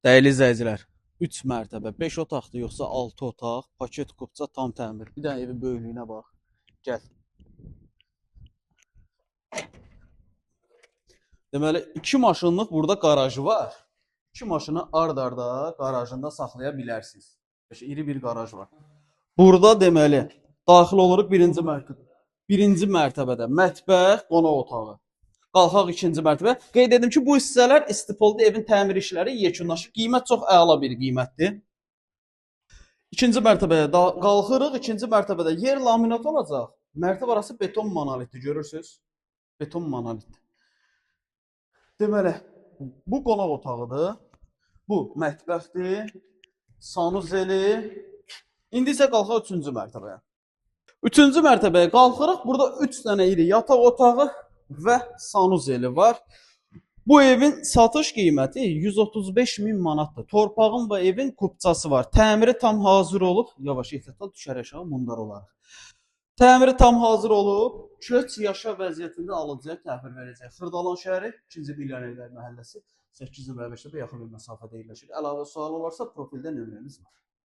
Dəyərli izləyicilər, 3 mərtəbə, 5 otaqdır yoxsa 6 otaq, paket kupça tam təmir. Bir dənə evin böyüklüyünə bax. Gəl. Deməli, 2 maşınlıq burada qarajı var. 2 maşını ard-arda qarajında saxlaya bilərsiniz. İri bir qaraj var. Burada deməli, daxil oluruq birinci mərtəbə. Birinci mərtəbədə mətbəx, qonaq otağı. Qalxaq ikinci mərtəbə. Qeyd edim ki, bu hissələr istipolda evin təmir işləri yekunlaşıb. Qiymət çox əla bir qiymətdir. İkinci mərtəbəyə qalxırıq. İkinci mərtəbədə yer laminat olacaq. Mərtəbə arası beton monolitdir, görürsünüz? Beton monolitdir. Deməli, bu qonaq otağıdır. Bu mətbəxdir. Sanuzeli. İndi isə qalxaq üçüncü mərtəbəyə. Üçüncü mərtəbəyə qalxırıq. Burada 3 dənə iri yataq otağı və sanuzeli var. Bu evin satış qiyməti 135 min manatdır. Torpağın və evin kupçası var. Təmiri tam hazır olub. Yavaş ehtiyatla düşər aşağı mundar olaraq. Təmiri tam hazır olub. Köç yaşa vəziyyətində alıcıya təhvil verəcək. Xırdalan şəhəri, 2-ci Milyonərlər məhəlləsi, 8 nömrə 5-də yaxın bir məsafədə yerləşir. Əlavə sual olarsa profildə nömrəmiz var.